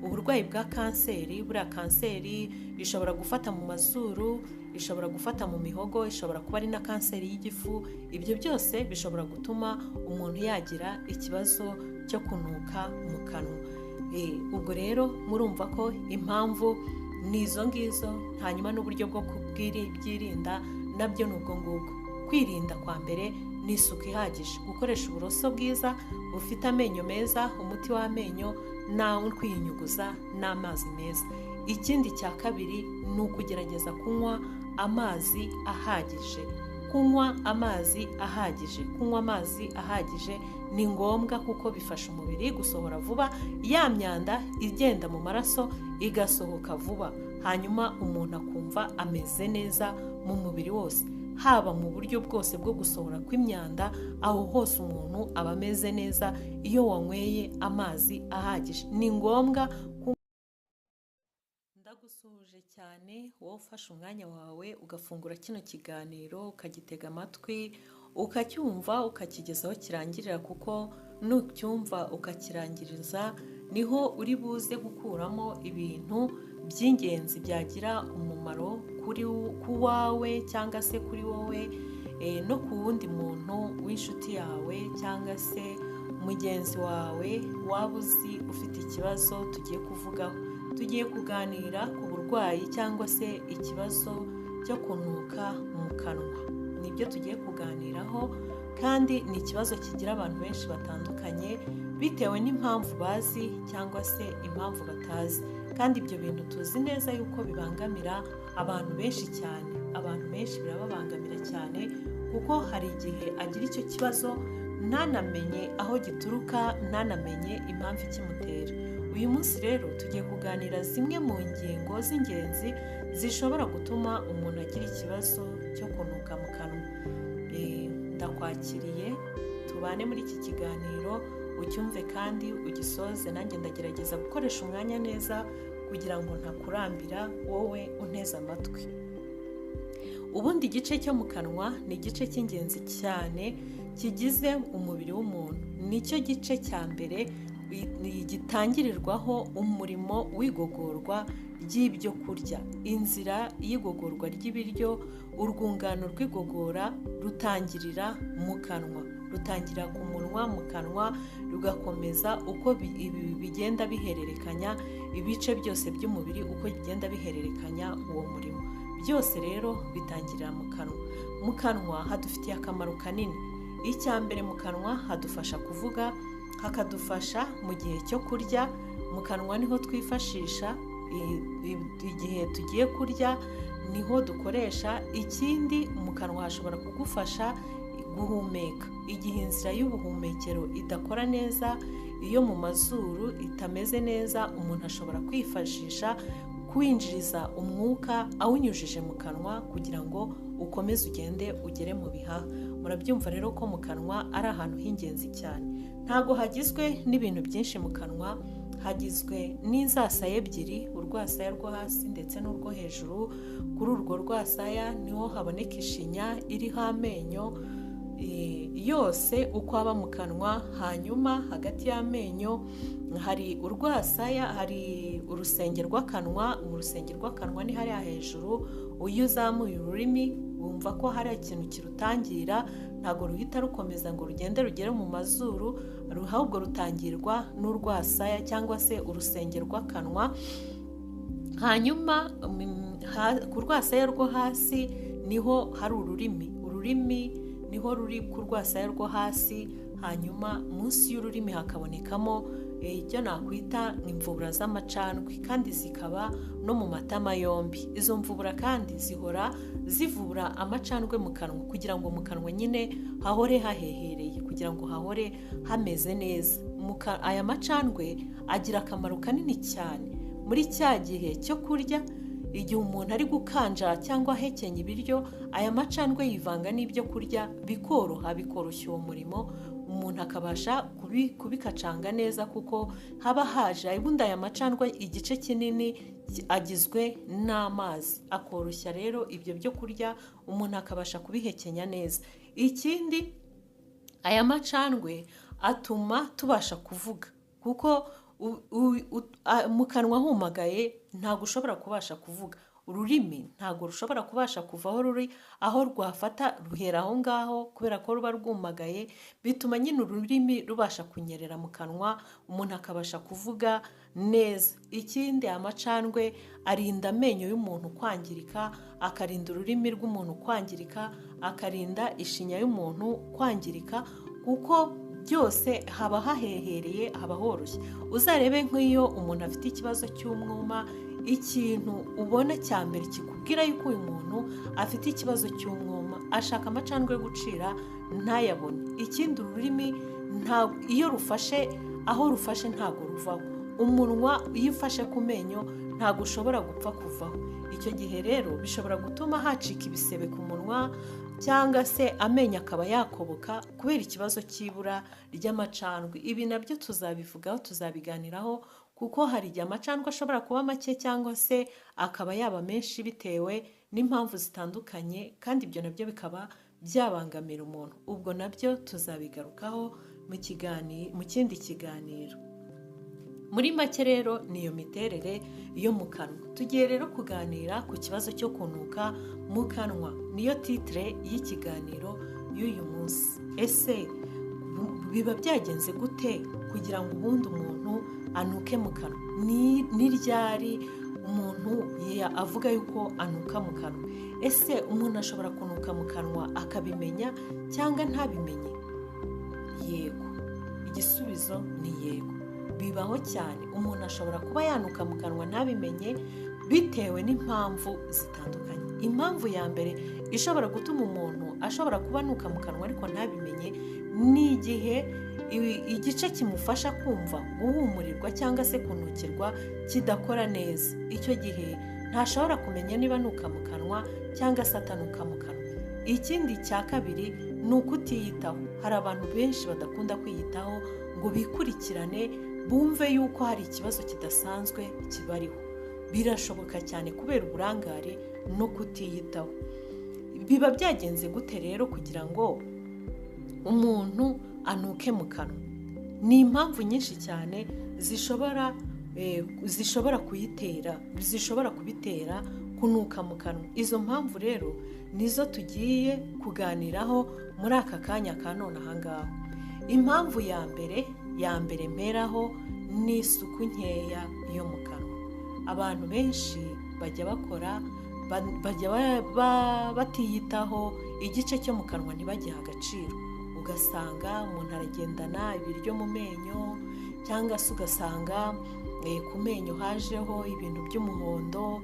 Uburwayi bwa kanseri, buriya kanseri ishobora gufata mu mazuru, ishobora gufata mu mihogo, ishobora kuba ari na kanseri y'igifu. Ibyo byose bishobora gutuma umuntu yagira ikibazo cyo kunuka mu kanwa. Ubwo rero murumva ko impamvu ni izo ngizo, hanyuma n'uburyo bwo kubyirinda nabyo ni ubwo ngubwo. Kwirinda kwa mbere ni isuku ihagije, gukoresha uburoso bwiza bufite amenyo meza, umuti w'amenyo, nawe kwiyunyuguza n'amazi meza. Ikindi cya kabiri ni ukugerageza kunywa amazi ahagije. Kunywa amazi ahagije, kunywa amazi ahagije ni ngombwa kuko bifasha umubiri gusohora vuba ya myanda igenda mu maraso, igasohoka vuba, hanyuma umuntu akumva ameze neza mu mubiri wose, haba mu buryo bwose bwo gusohora kw'imyanda. Aho hose umuntu aba ameze neza iyo wanyweye amazi ahagije. Ni ngombwa. Ndagusuhuje cyane wowe ufashe umwanya wawe ugafungura kino kiganiro, ukagitega amatwi, ukacyumva, ukakigeza aho kirangirira, kuko nucyumva ukakirangiriza niho uri buze gukuramo ibintu by'ingenzi byagira umumaro kuri ku wawe cyangwa se kuri wowe no ku wundi muntu w'inshuti yawe cyangwa se mugenzi wawe waba uzi ufite ikibazo tugiye kuvugaho. Tugiye kuganira ku burwayi cyangwa se ikibazo cyo kunuka mu kanwa, nibyo tugiye kuganiraho, kandi ni ikibazo kigira abantu benshi batandukanye bitewe n'impamvu bazi cyangwa se impamvu batazi. Kandi ibyo bintu tuzi neza yuko bibangamira abantu benshi cyane. Abantu benshi birababangamira cyane, kuko hari igihe agira icyo kibazo ntanamenye aho gituruka, ntanamenye impamvu ikimutera. Uyu munsi rero tugiye kuganira zimwe mu ngingo z'ingenzi zishobora gutuma umuntu agira ikibazo cyo kunuka mu kanwa. Ndakwakiriye tubane muri iki kiganiro, ucyumve kandi ugisoze. Nanjye ndagerageza gukoresha umwanya neza kugira ngo ntakurambira wowe unteze amatwi. Ubundi igice cyo mu kanwa ni igice cy'ingenzi cyane kigize umubiri w'umuntu. Nicyo gice cya mbere gitangirirwaho umurimo w'igogorwa ry'ibyo kurya. Inzira y'igogorwa ry'ibiryo, urwungano rw'igogora, rutangirira mu kanwa, rutangira ku munwa, mu kanwa, rugakomeza uko bigenda bihererekanya ibice byose by'umubiri, uko bigenda bihererekanya uwo murimo. Byose rero bitangirira mu kanwa. Mu kanwa hadufitiye akamaro kanini. Icya mbere, mu kanwa hadufasha kuvuga, hakadufasha mu gihe cyo kurya. Mu kanwa niho twifashisha igihe tugiye kurya, niho dukoresha. Ikindi, mu kanwa hashobora kugufasha guhumeka igihe inzira y'ubuhumekero idakora neza, iyo mu mazuru itameze neza. Umuntu ashobora kwifashisha kwinjiriza umwuka awunyujije mu kanwa kugira ngo ukomeze ugende ugere mu bihaha. Murabyumva rero ko mu kanwa ari ahantu h'ingenzi cyane. Ntabwo hagizwe n'ibintu byinshi. Mu kanwa hagizwe n'inzasaya ebyiri, urwasaya rwo hasi ndetse n'urwo hejuru. Kuri urwo rwasaya niho haboneka ishinya iriho amenyo yose uko aba mu kanwa. Hanyuma hagati y'amenyo hari urwasaya, hari urusenge rw'akanwa. Mu rusenge rw'akanwa ni hariya hejuru. Iyo uzamuye ururimi wumva ko hari ikintu kirutangira. Ntabwo ruhita rukomeza ngo rugende rugere mu mazuru, ahubwo rutangirwa n'urwasaya cyangwa se urusenge rw'akanwa. Hanyuma ku rwasaya rwo hasi niho hari ururimi. Ururimi niho ruri ku rwasaya rwo hasi. Hanyuma munsi y'ururimi hakabonekamo icyo nakwita imvubura z'amacandwe, kandi zikaba no mu matama yombi. Izo mvubura kandi zihora zivubura amacandwe mu kanwa kugira ngo mu kanwa nyine hahore hahehereye, kugira ngo hahore hameze neza. Aya macandwe agira akamaro kanini cyane muri cya gihe cyo kurya. Igihe umuntu ari gukanja cyangwa ahekenya ibiryo, aya macandwe yivanga n'ibyo kurya bikoroha, bikoroshya uwo murimo, umuntu akabasha kubikacanga neza kuko haba haje. Ubundi aya macandwe igice kinini agizwe n'amazi, akoroshya rero ibyo byo kurya, umuntu akabasha kubihekenya neza. Ikindi, aya macandwe atuma tubasha kuvuga kuko Mu kanwa humagaye ntabwo ushobora kubasha kuvuga. Ururimi ntabwo rushobora kubasha kuva aho ruri, aho rwafata ruhera aho ngaho kubera ko ruba rwumagaye, bituma nyine ururimi rubasha kunyerera mu kanwa, umuntu akabasha kuvuga neza. Ikindi, amacandwe arinda amenyo y'umuntu kwangirika, akarinda ururimi rw'umuntu kwangirika, akarinda ishinya y'umuntu kwangirika, kuko byose haba hahehereye, haba horoshye. Uzarebe nk'iyo umuntu afite ikibazo cy'umwuma, ikintu ubona cya mbere kikubwira yuko uyu muntu afite ikibazo cy'umwuma, ashaka amacandwe yo gucira ntayabone. Ikindi, ururimi iyo rufashe aho rufashe ntabwo ruvaho. Umunwa iyo ufashe ku menyo ntabwo ushobora gupfa kuvaho. Icyo gihe rero bishobora gutuma hacika ibisebe ku munwa, cyangwa se amenyo akaba yakoboka kubera ikibazo cy'ibura ry'amacandwe. Ibi nabyo tuzabivugaho, tuzabiganiraho, kuko hari igihe amacandwe ashobora kuba make cyangwa se akaba yaba menshi bitewe n'impamvu zitandukanye, kandi ibyo nabyo bikaba byabangamira umuntu. Ubwo nabyo tuzabigarukaho mu kindi kiganiro. Muri make rero ni iyo miterere yo mu kanwa. Tugiye rero kuganira ku kibazo cyo kunuka mu kanwa, niyo titre y'ikiganiro y'uyu munsi. Ese biba byagenze gute kugira ngo ubundi umuntu anuke mu kanwa? Ni ryari umuntu avuga yuko anuka mu kanwa? Ese umuntu ashobora kunuka mu kanwa akabimenya cyangwa ntabimenye? Yego, igisubizo ni yego, bibaho cyane. Umuntu ashobora kuba yanuka mu kanwa ntabimenye bitewe n'impamvu zitandukanye. Impamvu ya mbere ishobora gutuma umuntu ashobora kuba anuka mu kanwa ariko ntabimenye, ni igihe igice kimufasha kumva guhumurirwa cyangwa se kunukirwa kidakora neza. Icyo gihe ntashobora kumenya niba anuka mu kanwa cyangwa se atanuka mu kanwa. Ikindi cya kabiri ni ukutiyitaho. Hari abantu benshi badakunda kwiyitaho ngo bikurikirane, bumve yuko hari ikibazo kidasanzwe kibariho. Birashoboka cyane kubera uburangare no kutiyitaho. Biba byagenze gute rero kugira ngo umuntu anuke mu kanwa? Ni impamvu nyinshi cyane zishobora kuyitera, zishobora kubitera kunuka mu kanwa. Izo mpamvu rero nizo tugiye kuganiraho muri aka kanya ka none aha ngaha. Impamvu ya mbere mperaho ni isuku nkeya yo mu kanwa. Abantu benshi bajya bakora bajya batiyitaho, igice cyo mu kanwa ntibagihe agaciro. Ugasanga umuntu aragendana ibiryo mu menyo, cyangwa se ugasanga ku menyo hajeho ibintu by'umuhondo,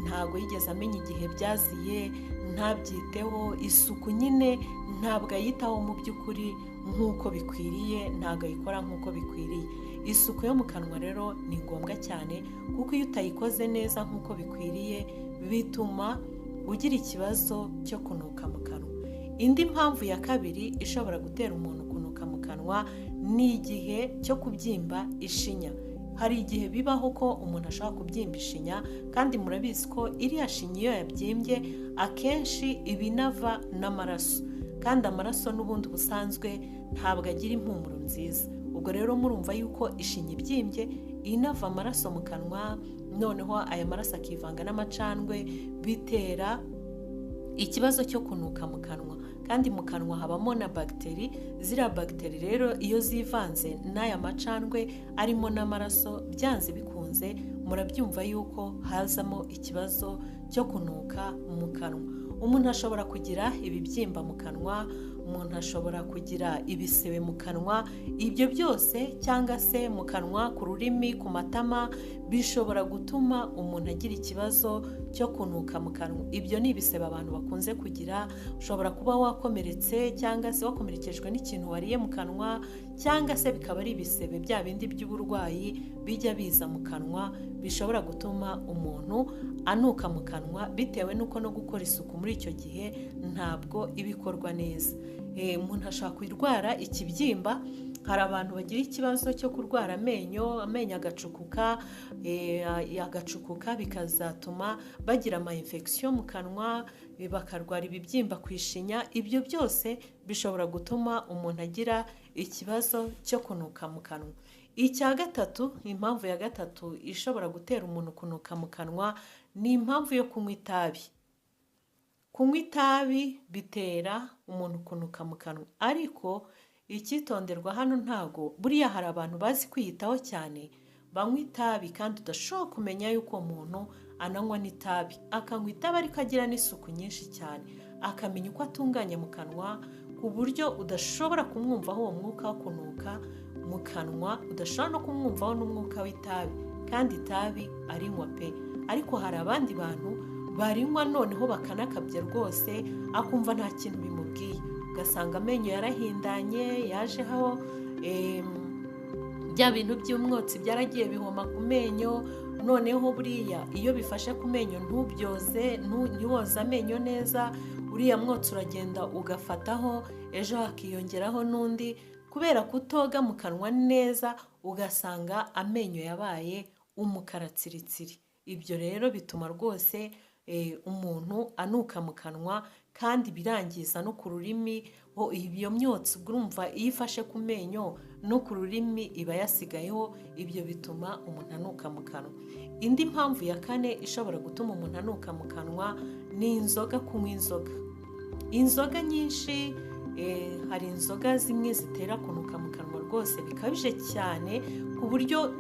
ntabwo yigeze amenya igihe byaziye, ntabyiteho. Isuku nyine ntabwo ayitaho mu by'ukuri nk'uko bikwiriye, ntabwo ayikora nk'uko bikwiriye. Isuku yo mu kanwa rero ni ngombwa cyane, kuko iyo utayikoze neza nk'uko bikwiriye bituma ugira ikibazo cyo kunuka mu kanwa. Indi mpamvu ya kabiri ishobora gutera umuntu kunuka mu kanwa ni igihe cyo kubyimba ishinya. Hari igihe bibaho ko umuntu ashobora kubyimba ishinya, kandi murabizi ko iriya shinya iyo yabyimbye akenshi iba inava n'amaraso, kandi amaraso n'ubundi ubusanzwe ntabwo agira impumuro nziza. Ubwo rero murumva yuko ishinya ibyimbye inava amaraso mu kanwa, noneho aya maraso akivanga n'amacandwe, bitera ikibazo cyo kunuka mu kanwa. Kandi mu kanwa habamo na bagiteri. Ziriya bagiteri rero iyo zivanze n'aya macandwe arimo n'amaraso, byanze bikunze murabyumva yuko hazamo ikibazo cyo kunuka mu kanwa. Umuntu ashobora kugira ibibyimba mu kanwa, umuntu ashobora kugira ibisebe mu kanwa, ibyo byose cyangwa se mu kanwa, ku rurimi, ku matama, bishobora gutuma umuntu agira ikibazo cyo kunuka mu kanwa. Ibyo ni ibisebe abantu bakunze kugira. Ushobora kuba wakomeretse cyangwa se wakomerekejwe n'ikintu wariye mu kanwa, cyangwa se bikaba ari ibisebe bya bindi by'uburwayi bijya biza mu kanwa, bishobora gutuma umuntu anuka mu kanwa bitewe n'uko no gukora isuku muri icyo gihe ntabwo iba ikorwa neza. Umuntu ashobora kurwara ikibyimba. Hari abantu bagira ikibazo cyo kurwara amenyo, amenyo agacukuka, agacukuka bikazatuma bagira ama infection mu kanwa, bakarwara ibibyimba ku ishinya. Ibyo byose bishobora gutuma umuntu agira ikibazo cyo kunuka mu kanwa. Icya gatatu, impamvu ya gatatu ishobora gutera umuntu kunuka mu kanwa ni impamvu yo kunywa itabi. Kunywa itabi bitera umuntu kunuka mu kanwa, ariko icyitonderwa hano ntago buriya hari abantu bazi kwiyitaho cyane banywa itabi kandi udashobora kumenya yuko uwo muntu ananywa n'itabi, akanywa itabi ariko agira n'isuku nyinshi cyane, akamenya uko atunganya mu kanwa ku buryo udashobora kumwumvaho uwo mwuka wo kunuka mu kanwa, udashobora no kumwumvaho n'umwuka w'itabi, kandi itabi arinywa pe. Ariko hari abandi bantu barinywa noneho bakanakabya rwose, akumva nta kintu bimubwiye, ugasanga amenyo yarahindanye, yajeho bya bintu by'umwotsi byaragiye bihoma ku menyo. Noneho buriya iyo bifashe ku menyo ntubyoze, ntiwoze amenyo neza, uriya mwotsi uragenda ugafataho, ejo hakiyongeraho n'undi, kubera kutoga mu kanwa neza, ugasanga amenyo yabaye umukara tsiritsiri. Ibyo rero bituma rwose umuntu anuka mu kanwa, kandi birangiza no ku rurimi. Iyo myotsi urumva iyo ifashe ku menyo no ku rurimi iba yasigayeho, ibyo bituma umuntu anuka mu kanwa. Indi mpamvu ya kane ishobora gutuma umuntu anuka mu kanwa ni inzoga, kunywa inzoga. Inzoga nyinshi, hari inzoga zimwe zitera kunuka mu kanwa rwose bikabije cyane, ku buryo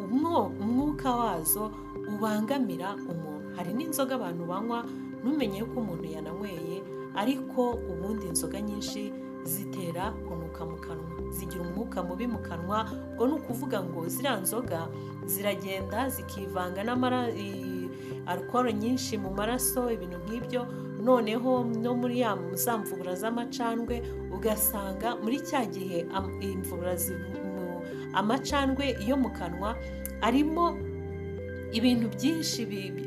umwuka wazo ubangamira umuntu. Hari n'inzoga abantu banywa ntumenye ko umuntu yananyweye, ariko ubundi inzoga nyinshi zitera kunuka mu kanwa, zigira umwuka mubi mu kanwa. Ubwo ni ukuvuga ngo ziriya nzoga ziragenda zikivanga alukoro nyinshi mu maraso, ibintu nk'ibyo, noneho no muri za mvubura z'amacandwe, ugasanga muri cya gihe imvubura amacandwe yo mu kanwa arimo ibintu byinshi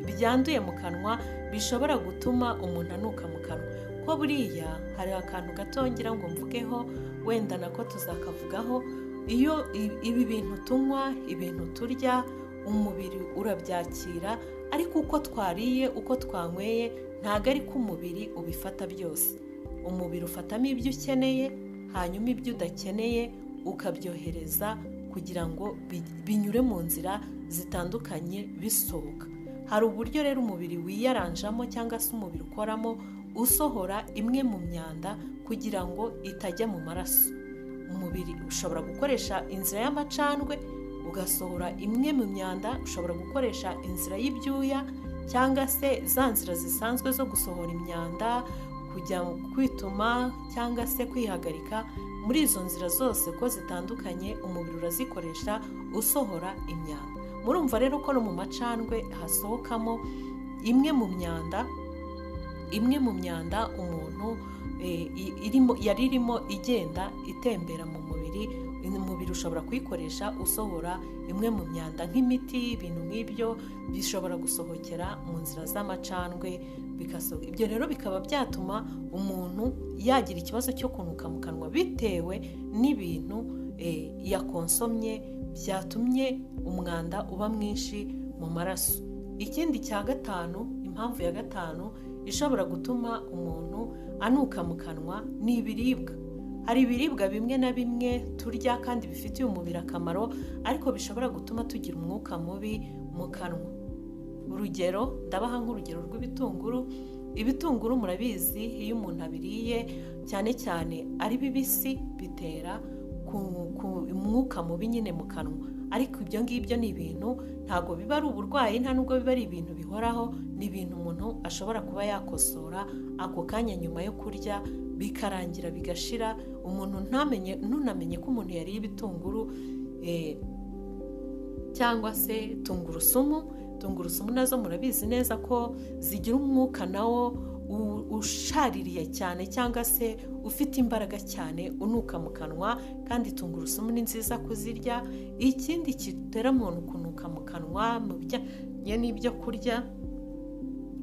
byanduye mu kanwa, bishobora gutuma umuntu anuka mu kanwa. Ko buriya hari akantu gato ngira ngo mvugeho, wenda nako tuzakavugaho. Iyo ibi bintu tunywa, ibintu turya, umubiri urabyakira, ariko uko twariye, uko twanyweye, ntabwo ari ko umubiri ubifata byose. Umubiri ufatamo ibyo ukeneye, hanyuma ibyo udakeneye ukabyohereza kugira ngo binyure mu nzira zitandukanye bisohoka. Hari uburyo rero umubiri wiyaranjamo cyangwa se umubiri ukoramo usohora imwe mu myanda kugira ngo itajya mu maraso. Umubiri ushobora gukoresha inzira y'amacandwe ugasohora imwe mu myanda, ushobora gukoresha inzira y'ibyuya cyangwa se za nzira zisanzwe zo gusohora imyanda, kujya kwituma cyangwa se kwihagarika. Muri izo nzira zose ko zitandukanye, umubiri urazikoresha usohora imyanda. Murumva rero ko no mu macandwe hasohokamo imwe mu myanda, imwe mu myanda umuntu yari irimo igenda itembera mu mubiri. Umubiri ushobora kuyikoresha usohora imwe mu myanda nk'imiti, ibintu nk'ibyo bishobora gusohokera mu nzira z'amacandwe. Ibyo rero bikaba byatuma umuntu yagira ikibazo cyo kunuka mu kanwa bitewe n'ibintu yakonsomye byatumye umwanda uba mwinshi mu maraso. Ikindi cya gatanu, impamvu ya gatanu ishobora gutuma umuntu anuka mu kanwa ni ibiribwa. Hari ibiribwa bimwe na bimwe turya kandi bifitiye umubiri akamaro, ariko bishobora gutuma tugira umwuka mubi mu kanwa. Urugero, ndabaha nk'urugero rw'ibitunguru. Ibitunguru murabizi, iyo umuntu abiriye cyane cyane ari bibisi bitera umwuka mubi nyine mu kanwa. Ariko ibyo ngibyo ni ibintu ntabwo biba ari uburwayi, nta nubwo biba ari ibintu bihoraho, ni ibintu umuntu ashobora kuba yakosora ako kanya nyuma yo kurya, bikarangira bigashira, umuntu ntamenye, ntunamenye ko umuntu yariye ibitunguru cyangwa se tungurusumu. Tungurusumu nazo murabizi neza ko zigira umwuka nawo ushaririye cyane cyangwa se ufite imbaraga cyane unuka mu kanwa, kandi tungurusumu ni nziza kuzirya. Ikindi gitera umuntu kunuka mu kanwa mu bijyanye n'ibyo kurya,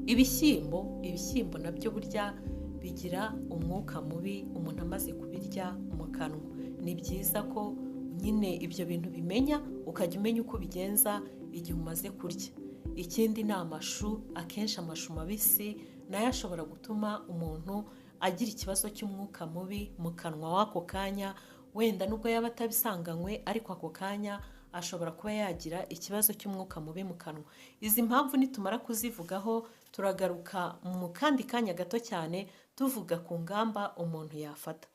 ibishyimbo. Ibishyimbo nabyo burya bigira umwuka mubi umuntu amaze kubirya mu kanwa. Ni byiza ko nyine ibyo bintu bimenya, ukajya umenya uko ubigenza igihe umaze kurya. Ikindi ni amashu. Akenshi amashu mabisi nayo ashobora gutuma umuntu agira ikibazo cy'umwuka mubi mu kanwa w'ako kanya, wenda nubwo yaba atabisanganywe, ariko ako kanya ashobora kuba yagira ikibazo cy'umwuka mubi mu kanwa. Izi mpamvu nitumara kuzivugaho, turagaruka mu kandi kanya gato cyane tuvuga ku ngamba umuntu yafata.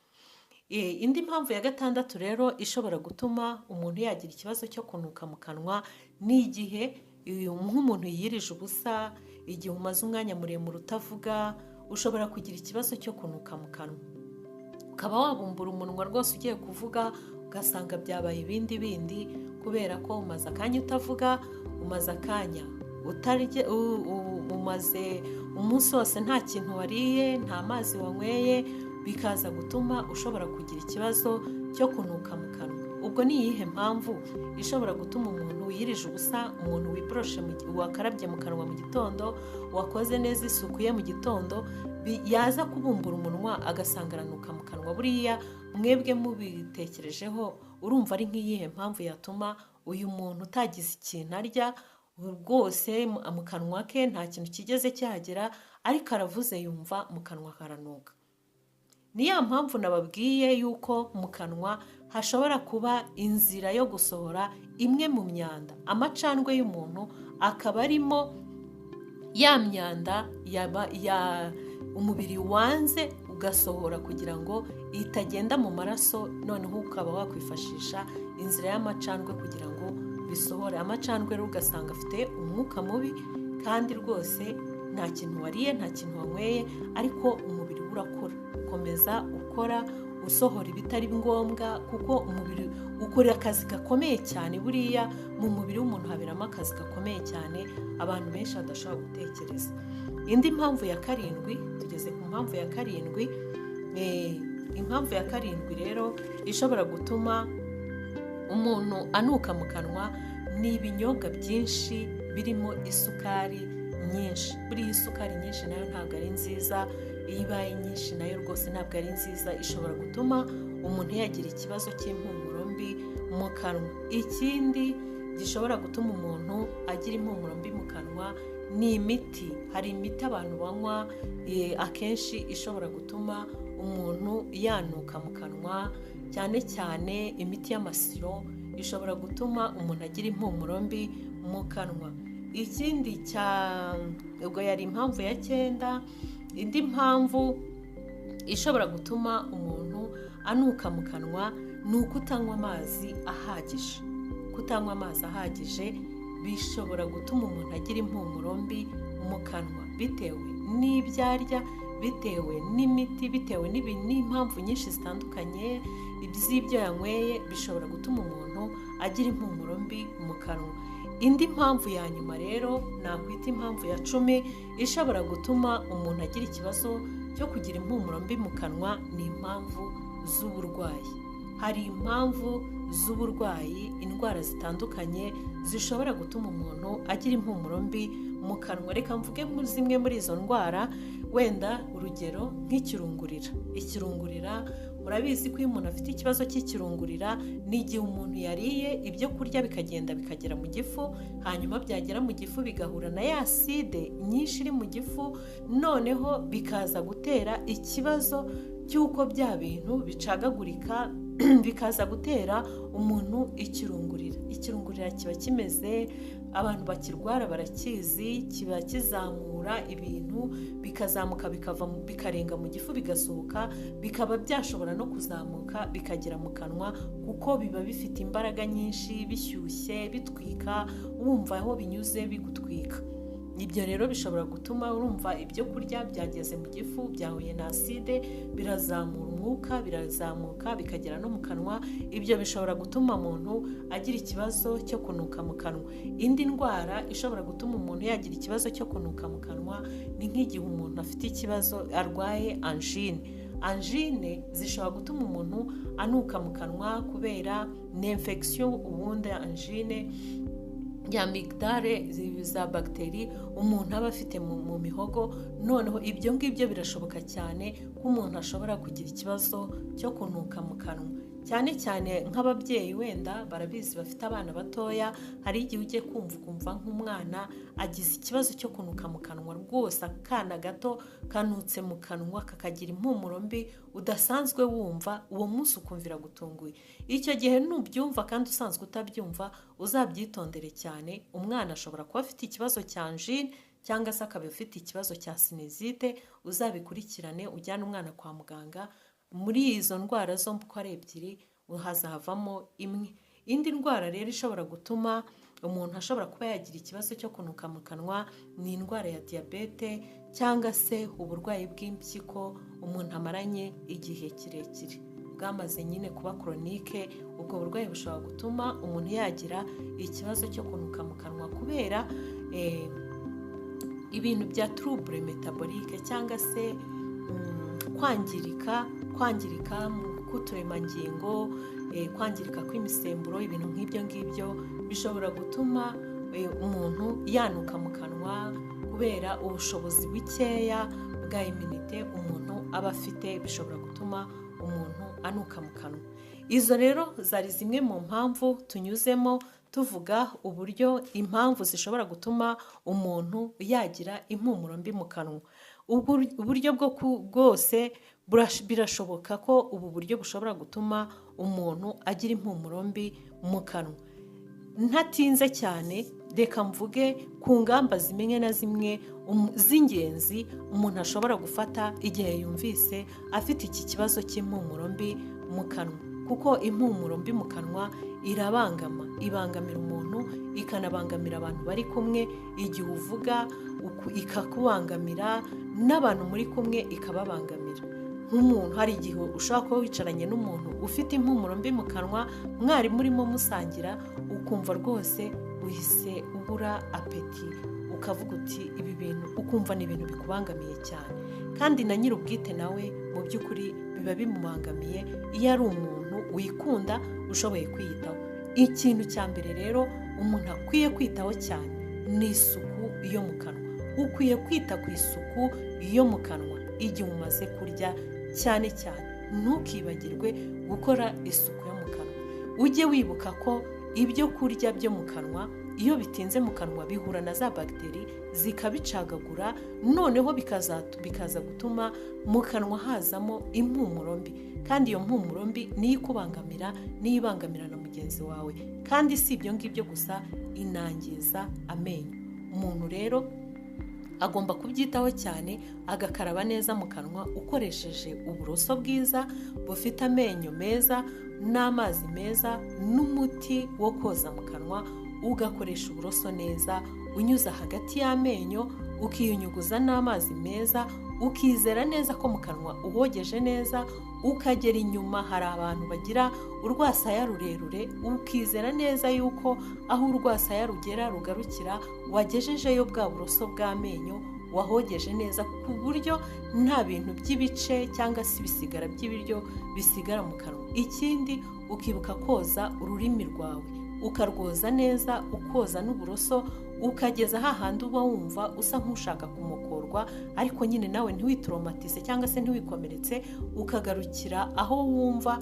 Indi mpamvu ya gatandatu rero ishobora gutuma umuntu yagira ikibazo cyo kunuka mu kanwa ni igihe nk'umuntu yiyirije ubusa, igihe umaze umwanya muremure utavuga, ushobora kugira ikibazo cyo kunuka mu kanwa, ukaba wabumbura umunwa rwose ugiye kuvuga ugasanga byabaye ibindi bindi, kubera ko umaze akanya utavuga, umaze akanya utarya, umaze umunsi wose nta kintu wariye, nta mazi wanyweye, bikaza gutuma ushobora kugira ikibazo cyo kunuka mu kanwa. Ubwo ni iyihe mpamvu ishobora gutuma umuntu wiyirije ubusa, umuntu wiboroshe, wakarabye mu kanwa mu gitondo, wakoze neza isuku ye mu gitondo, yaza kubumbura umunwa agasanga aranuka mu kanwa? Buriya mwebwe mubitekerejeho, urumva ari nk'iyihe mpamvu yatuma uyu muntu utagize ikintu arya rwose, mu kanwa ke nta kintu kigeze cyagera, ariko aravuze yumva mu kanwa karanuka? Ni ya mpamvu nababwiye yuko mu kanwa hashobora kuba inzira yo gusohora imwe mu myanda, amacandwe y'umuntu akaba arimo ya myanda yaba ya umubiri wanze ugasohora kugira ngo itagenda mu maraso, noneho ukaba wakwifashisha inzira y'amacandwe kugira ngo bisohore. Amacandwe rero ugasanga afite umwuka mubi, kandi rwose nta kintu wariye, nta kintu wanyweye, ariko umubiri we urakora, ukomeza ukora usohora ibitari ngombwa, kuko umubiri ukora akazi gakomeye cyane. Buriya mu mubiri w'umuntu haberamo akazi gakomeye cyane abantu benshi badashobora gutekereza. Indi mpamvu ya karindwi, tugeze ku mpamvu ya karindwi. Impamvu ya karindwi rero ishobora gutuma umuntu anuka mu kanwa ni ibinyobwa byinshi birimo isukari nyinshi. Buriya isukari nyinshi nayo ntabwo ari nziza. Iyo ibaye nyinshi nayo rwose ntabwo ari nziza, ishobora gutuma umuntu yagira ikibazo cy'impumuro mbi mu kanwa. Ikindi gishobora gutuma umuntu agira impumuro mbi mu kanwa ni imiti. Hari imiti abantu banywa akenshi ishobora gutuma umuntu yanuka mu kanwa, cyane cyane imiti y'amasiro ishobora gutuma umuntu agira impumuro mbi mu kanwa. Ikindi cya, ubwo yari impamvu ya cyenda. Indi mpamvu ishobora gutuma umuntu anuka mu kanwa ni ukutanywa amazi ahagije. Kutanywa amazi ahagije bishobora gutuma umuntu agira impumuro mbi mu kanwa, bitewe n'ibyo arya, bitewe n'imiti, bitewe n'impamvu nyinshi zitandukanye z'ibyo yanyweye, bishobora gutuma umuntu agira impumuro mbi mu kanwa. Indi mpamvu ya nyuma rero nakwita impamvu ya 10 ishobora gutuma umuntu agira ikibazo cyo kugira impumuro mbi mu kanwa ni impamvu z'uburwayi. Hari impamvu z'uburwayi, indwara zitandukanye zishobora gutuma umuntu agira impumuro mbi mu kanwa. Reka mvuge zimwe muri izo ndwara, wenda urugero nk'ikirungurira. Ikirungurira, murabizi ko iyo umuntu afite ikibazo cy'ikirungurira ni igihe umuntu yariye ibyo kurya bikagenda bikagera mu gifu, hanyuma byagera mu gifu bigahura na ya acide nyinshi iri mu gifu, noneho bikaza gutera ikibazo cy'uko bya bintu bicagagurika, bikaza gutera umuntu ikirungurira. Ikirungurira kiba kimeze, abantu bakirwara barakizi, kiba kizamura ibintu bikazamuka, bikava, bikarenga mu gifu, bigasohoka, bikaba byashobora no kuzamuka bikagera mu kanwa, kuko biba bifite imbaraga nyinshi, bishyushye, bitwika, wumva aho binyuze bigutwika. Ibyo rero bishobora gutuma, urumva, ibyo kurya byageze mu gifu byahuye na acide, birazamura umwuka, birazamuka bikagera no mu kanwa. Ibyo bishobora gutuma umuntu agira ikibazo cyo kunuka mu kanwa. Indi ndwara ishobora gutuma umuntu yagira ikibazo cyo kunuka mu kanwa ni nk'igihe umuntu afite ikibazo, arwaye angine. Angine zishobora gutuma umuntu anuka mu kanwa kubera ni infection. Ubundi angine ya amygdale za bagiteri umuntu aba afite mu mihogo, noneho ibyo ngibyo birashoboka cyane ko umuntu ashobora kugira ikibazo cyo kunuka mu kanwa. Cyane cyane nk'ababyeyi wenda barabizi bafite abana batoya, hari igihe ugiye kumva ukumva nk'umwana agize ikibazo cyo kunuka mu kanwa rwose, akana gato kanutse mu kanwa kakagira impumuro mbi udasanzwe wumva, uwo munsi ukumva iragutunguye. Icyo gihe nubyumva kandi usanzwe utabyumva, uzabyitondere cyane. Umwana ashobora kuba afite ikibazo cya angine cyangwa se akaba afite ikibazo cya sinusite, uzabikurikirane ujyane umwana kwa muganga. Muri izo ndwara zombi uko ari ebyiri hazavamo imwe. Indi ndwara rero ishobora gutuma umuntu ashobora kuba yagira ikibazo cyo kunuka mu kanwa ni indwara ya diyabete cyangwa se uburwayi bw'impyiko umuntu amaranye igihe kirekire, bwamaze nyine kuba chronique. Ubwo burwayi bushobora gutuma umuntu yagira ikibazo cyo kunuka mu kanwa kubera ibintu bya trouble métabolique cyangwa se kwangirika k'uturemangingo, kwangirika kw'imisemburo, ibintu nk'ibyo ngibyo bishobora gutuma umuntu yanuka mu kanwa kubera ubushobozi bukeya bwa immunité umuntu aba afite, bishobora gutuma umuntu anuka mu kanwa. Izo rero zari zimwe mu mpamvu tunyuzemo tuvuga uburyo impamvu zishobora gutuma umuntu yagira impumuro mbi mu kanwa. Uburyo bwo bwose birashoboka ko ubu buryo bushobora gutuma umuntu agira impumuro mbi mu kanwa. Ntatinze cyane, reka mvuge ku ngamba zimwe na zimwe z'ingenzi umuntu ashobora gufata igihe yumvise afite iki kibazo cy'impumuro mbi mu kanwa, kuko impumuro mbi mu kanwa irabangama, ibangamira umuntu, ikanabangamira abantu bari kumwe. Igihe uvuga ikakubangamira, n'abantu muri kumwe ikababangamira. Nk'umuntu, hari igihe ushobora kuba wicaranye n'umuntu ufite impumuro mbi mu kanwa, mwari murimo musangira, ukumva rwose uhise ubura appétit, ukavuga uti ibi bintu, ukumva ni ibintu bikubangamiye cyane. Kandi na nyir'ubwite nawe mu by'ukuri biba bimubangamiye iyo ari umuntu wikunda ushoboye kwiyitaho. Ikintu cya mbere rero umuntu akwiye kwitaho cyane ni isuku yo mu kanwa. Ukwiye kwita ku isuku yo mu kanwa igihe umaze kurya cyane cyane. Ntukibagirwe gukora isuku yo mu kanwa. Ujye wibuka ko ibyo kurya byo mu kanwa iyo bitinze mu kanwa bihura na za bagiteri zikabicagagura, noneho bikaza gutuma mu kanwa hazamo impumuro mbi. Kandi iyo mpumuro mbi niyo ikubangamira, niyo ibangamira na mugenzi wawe. Kandi si ibyo ngibyo gusa, inangiza amenyo. Umuntu rero agomba kubyitaho cyane, agakaraba neza mu kanwa ukoresheje uburoso bwiza bufite amenyo meza n'amazi meza n'umuti wo koza mu kanwa, ugakoresha uburoso neza unyuza hagati y'amenyo, ukiyunyuguza n'amazi meza, ukizera neza ko mu kanwa uhogeje neza, ukagera inyuma. Hari abantu bagira urwasaya rurerure, ukizera neza yuko aho urwasaya rugera rugarukira wagejejeyo bwa buroso bw'amenyo, wahogeje neza ku buryo nta bintu by'ibice cyangwa se ibisigara by'ibiryo bisigara mu kanwa. Ikindi, ukibuka koza ururimi rwawe, ukarwoza neza, ukoza n'uburoso, ukageza hahandi uba wumva usa nk'ushaka kumokorwa, ariko nyine nawe ntiwitoromatize cyangwa se ntiwikomeretse, ukagarukira aho wumva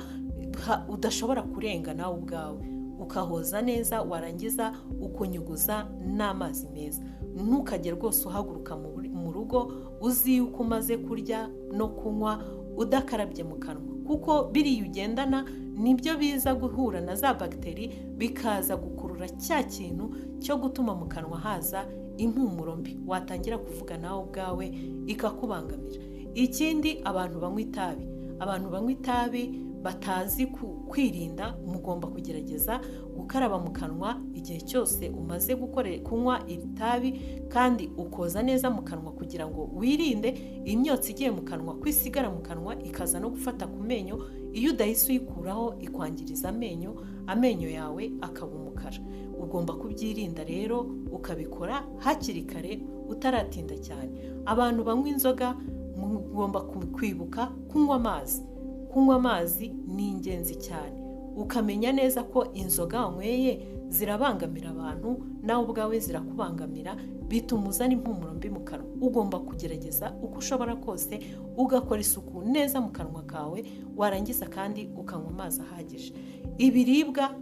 udashobora kurenga nawe ubwawe, ukahoza neza, warangiza ukunyuguza n'amazi meza. Ntukajye rwose uhaguruka mu rugo uzi yuko umaze kurya no kunywa udakarabye mu kanwa, kuko biriya ugendana nibyo biza guhura na za bagiteri, bikaza gukurura cya kintu cyo gutuma mu kanwa haza impumuro mbi, watangira kuvuga nawe ubwawe ikakubangamira. Ikindi, abantu banywa itabi, abantu banywa itabi batazi kwirinda, mugomba kugerageza gukaraba mu kanwa igihe cyose umaze kunywa iri tabi, kandi ukoza neza mu kanwa kugira ngo wirinde imyotsi igiye mu kanwa ko isigara mu kanwa ikaza no gufata ku menyo. Iyo udahise uyikuraho ikwangiriza amenyo, amenyo yawe akaba umukara. Ugomba kubyirinda rero, ukabikora hakiri kare utaratinda cyane. Abantu banywa inzoga, mugomba kwibuka kunywa amazi. Kunywa amazi ni ingenzi cyane, ukamenya neza ko inzoga wanyweye Zirabangamira abantu, nawe ubwawe zirakubangamira, bituma uzana impumuro mbi mu kanwa. Ugomba kugerageza uko ushobora kose ugakora isuku neza mu kanwa kawe, warangiza kandi ukanywa amazi ahagije. Ibiribwa,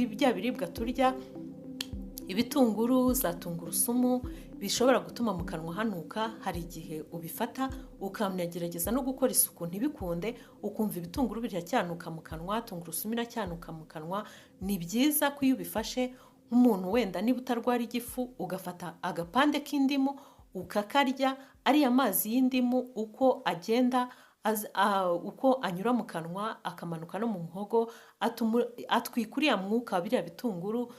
bya biribwa turya, ibitunguru, za tungurusumu, bishobora gutuma mu kanwa hanuka. Hari igihe ubifata ukanagerageza no gukora isuku ntibikunde, ukumva ibitunguru biracyanuka mu kanwa, tungurusumu iracyanuka mu kanwa. Ni byiza ko iyo ubifashe, nk'umuntu wenda niba utarwara igifu, ugafata agapande k'indimu ukakarya, ariya mazi y'indimu uko agenda, uko anyura mu kanwa akamanuka no mu muhogo, atwika uriya mwuka wa biriya bitunguru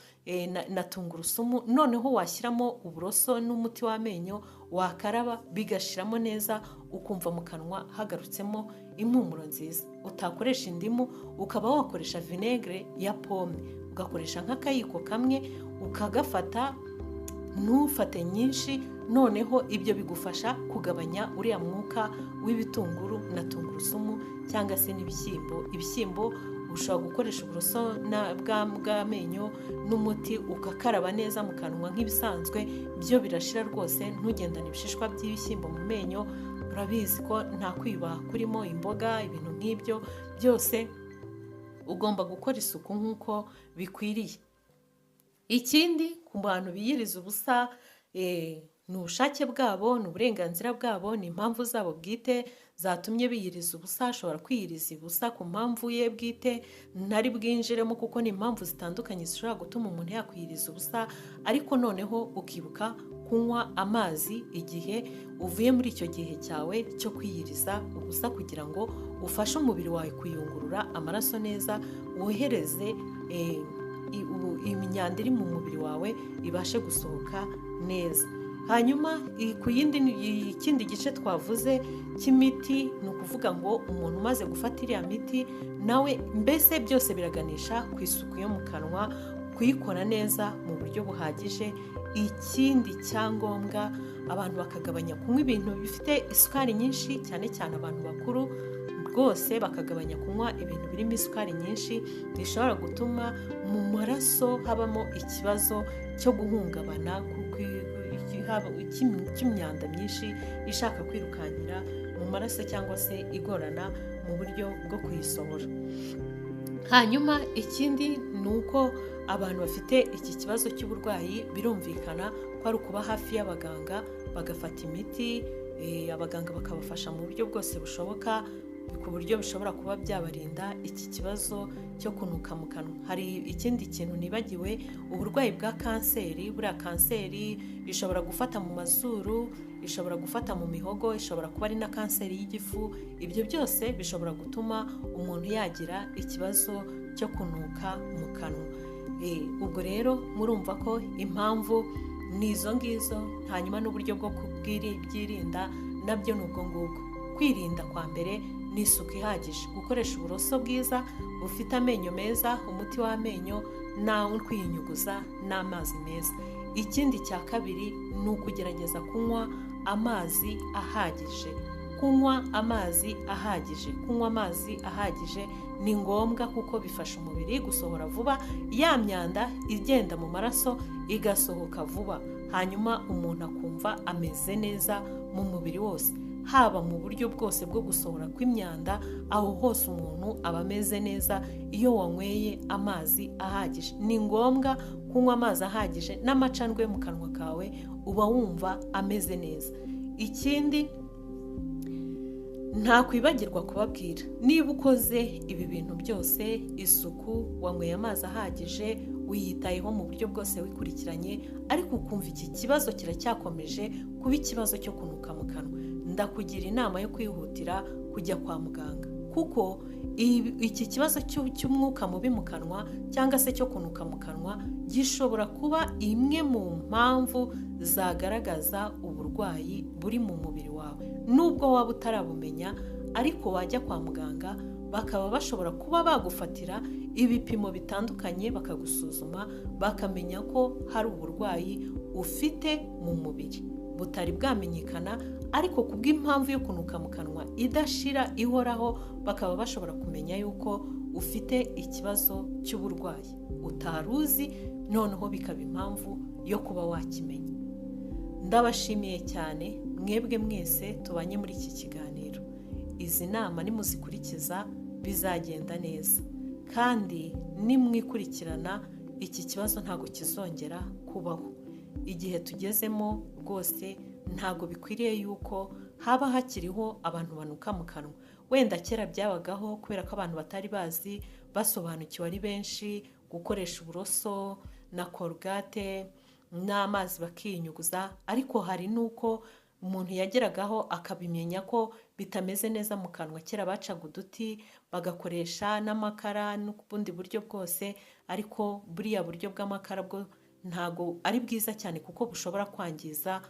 na tungurusumu. Noneho washyiramo uburoso n'umuti w'amenyo, wakaraba bigashiramo neza, ukumva mu kanwa hagarutsemo impumuro nziza. Utakoresha indimu, ukaba wakoresha vinaigre ya pomme, ugakoresha nk'akayiko kamwe ukagafata, ntufate nyinshi. Noneho ibyo bigufasha kugabanya uriya mwuka w'ibitunguru na tungurusumu cyangwa se n'ibishyimbo. Ibishyimbo ushobora gukoresha uburoso bw'amenyo n'umuti, ugakaraba neza mu kanwa nk'ibisanzwe, byo birashira rwose. Ntugendane ibishishwa by'ibishyimbo mu menyo, urabizi ko nta kwiyubaha kurimo. Imboga, ibintu nk'ibyo byose ugomba gukora isuku nk'uko bikwiriye. Ikindi, ku bantu biyiriza ubusa, ni ubushake bwabo, ni uburenganzira bwabo, ni impamvu zabo bwite zatumye biyiriza ubusa. Ashobora kwiyiriza ubusa ku mpamvu ye bwite ntari bwinjiremo, kuko ni impamvu zitandukanye zishobora gutuma umuntu yakwiyiriza ubusa. Ariko noneho ukibuka kunywa amazi igihe uvuye muri icyo gihe cyawe cyo kwiyiriza ubusa, kugira ngo ufashe umubiri wawe kuyungurura amaraso neza, wohereze imyanda iri mu mubiri wawe ibashe gusohoka neza. Hanyuma ku yindi, ikindi gice twavuze cy'imiti, ni ukuvuga ngo umuntu umaze gufata iriya miti nawe, mbese byose biraganisha ku isuku yo mu kanwa, kuyikora neza mu buryo buhagije. Ikindi cyangombwa, abantu bakagabanya kunywa ibintu bifite isukari nyinshi, cyane cyane abantu bakuru rwose bakagabanya kunywa ibintu birimo isukari nyinshi, bishobora gutuma mu maraso habamo ikibazo cyo guhungabana cy'imyanda myinshi ishaka kwirukankira mu maraso cyangwa se igorana mu buryo bwo kuyisohora. Hanyuma ikindi ni uko abantu bafite iki kibazo cy'uburwayi, birumvikana ko ari ukuba hafi y'abaganga, bagafata imiti, abaganga bakabafasha mu buryo bwose bushoboka, ku buryo bishobora kuba byabarinda iki kibazo cyo kunuka mu kanwa. Hari ikindi kintu nibagiwe: uburwayi bwa kanseri. Buriya kanseri ishobora gufata mu mazuru, ishobora gufata mu mihogo, ishobora kuba ari na kanseri y'igifu. Ibyo byose bishobora gutuma umuntu yagira ikibazo cyo kunuka mu kanwa. Ubwo rero murumva ko impamvu ni izo ngizo. Hanyuma n'uburyo bwo kubyirinda nabyo ni ubwo ngubwo. Kwirinda kwa mbere ni isuku ihagije, gukoresha uburoso bwiza bufite amenyo meza, umuti w'amenyo, nawe kwiyunyuguza n'amazi meza. Ikindi cya kabiri ni ukugerageza kunywa amazi ahagije. Kunywa amazi ahagije, kunywa amazi ahagije ni ngombwa, kuko bifasha umubiri gusohora vuba ya myanda igenda mu maraso, igasohoka vuba, hanyuma umuntu akumva ameze neza mu mubiri wose, haba mu buryo bwose bwo gusohora kw'imyanda. Aho hose umuntu aba ameze neza iyo wanyweye amazi ahagije. Ni ngombwa kunywa amazi ahagije, n'amacandwe yo mu kanwa kawe uba wumva ameze neza. Ikindi ntakwibagirwa kubabwira, niba ukoze ibi bintu byose, isuku, wanyweye amazi ahagije, wiyitayeho mu buryo bwose, wikurikiranye, ariko ukumva iki kibazo kiracyakomeje kuba ikibazo cyo kunuka mu kanwa, ndakugira inama yo kwihutira kujya kwa muganga, kuko iki kibazo cy'umwuka mubi mu kanwa cyangwa se cyo kunuka mu kanwa gishobora kuba imwe mu mpamvu zagaragaza uburwayi buri mu mubiri wawe, nubwo waba utarabumenya. Ariko wajya kwa muganga bakaba bashobora kuba bagufatira ibipimo bitandukanye, bakagusuzuma, bakamenya ko hari uburwayi ufite mu mubiri butari bwamenyekana, ariko kubw'impamvu yo kunuka mu kanwa idashira ihoraho, bakaba bashobora kumenya yuko ufite ikibazo cy'uburwayi utari uzi. Noneho bikaba impamvu yo kuba wakimenya. Ndabashimiye cyane mwebwe mwese tubanye muri iki kiganiro. Izi nama nimuzikurikiza bizagenda neza, kandi nimwikurikirana iki kibazo ntabwo kizongera kubaho. Igihe tugezemo rwose ntabwo bikwiriye yuko haba hakiriho abantu banuka mu kanwa. Wenda kera byabagaho kubera ko abantu batari bazi, basobanukiwe ari benshi, gukoresha uburoso na Colgate n'amazi bakinyuguza, ariko hari n'uko umuntu yageragaho akabimenya ko bitameze neza mu kanwa. Kera bacaga uduti bagakoresha n'amakara n'ubundi buryo bwose, ariko buriya buryo bw'amakara bwo ntago ari bwiza cyane, kuko bushobora kwangiza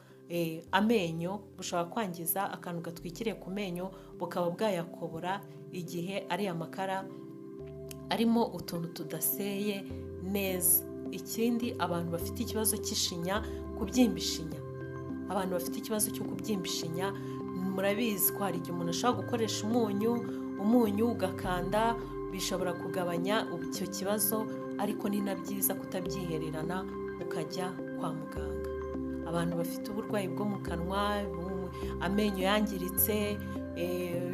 amenyo, bushobora kwangiza akantu gatwikiriye ku menyo, bukaba bwayakobora igihe ari amakara arimo utuntu tudaseye neza. Ikindi, abantu bafite ikibazo cy'ishinya, kubyimba ishinya, abantu bafite ikibazo cyo kubyimba ishinya, murabizi ko hari igihe umuntu ashobora gukoresha umunyu ugakanda, bishobora kugabanya icyo kibazo, ariko ni na byiza kutabyihererana ukajya kwa muganga. Abantu bafite uburwayi bwo mu kanwa, amenyo yangiritse,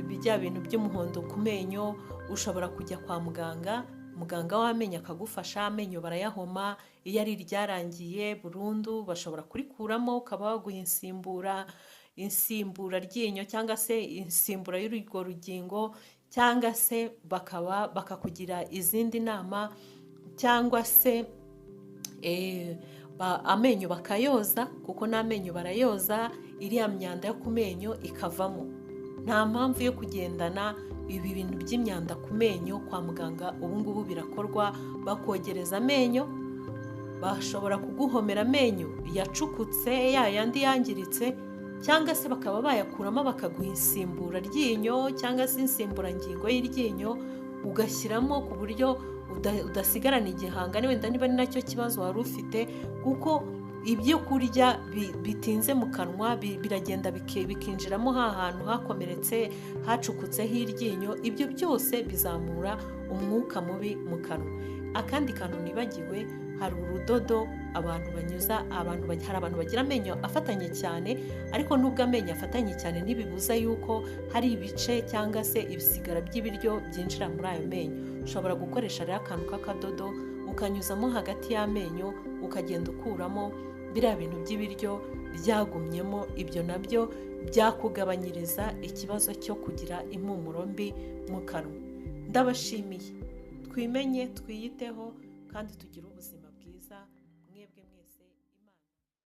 bya bintu by'umuhondo ku menyo, ushobora kujya kwa muganga, muganga w'amenyo akagufasha. Amenyo barayahoma, iyo ari iryarangiye burundu bashobora kurikuramo, ukaba waguha insimbura ryinyo cyangwa se insimbura y'urwo rugingo, cyangwa se bakaba bakakugira izindi nama, cyangwa se amenyo bakayoza, kuko n'amenyo barayoza, iriya myanda yo ku menyo ikavamo. Nta mpamvu yo kugendana ibi bintu by'imyanda ku menyo kwa muganga. Ubu ngubu birakorwa, bakogereza amenyo, bashobora kuguhomera amenyo yacukutse, ya yandi yangiritse, cyangwa se bakaba bayakuramo bakaguha insimbura ryinyo cyangwa se insimburangingo y'iryinyo, ugashyiramo ku buryo udasigarana igihanga, wenda niba ari nacyo kibazo wari ufite, kuko ibyo kurya bitinze mu kanwa biragenda bikinjiramo ha hantu hakomeretse, hacukutseho iryinyo. Ibyo byose bizamura umwuka mubi mu kanwa. Akandi kantu nibagiwe, hari urudodo abantu banyuza, hari abantu bagira amenyo afatanye cyane, ariko nubwo amenyo afatanye cyane ntibibuza yuko hari ibice cyangwa se ibisigara by'ibiryo byinjira muri ayo menyo. Ushobora gukoresha rero akantu k'akadodo ukanyuzamo hagati y'amenyo, ukagenda ukuramo biriya bintu by'ibiryo byagumyemo. Ibyo nabyo byakugabanyiriza ikibazo cyo kugira impumuro mbi mu kanwa. Ndabashimiye, twimenye, twiyiteho kandi tugire ubuzima.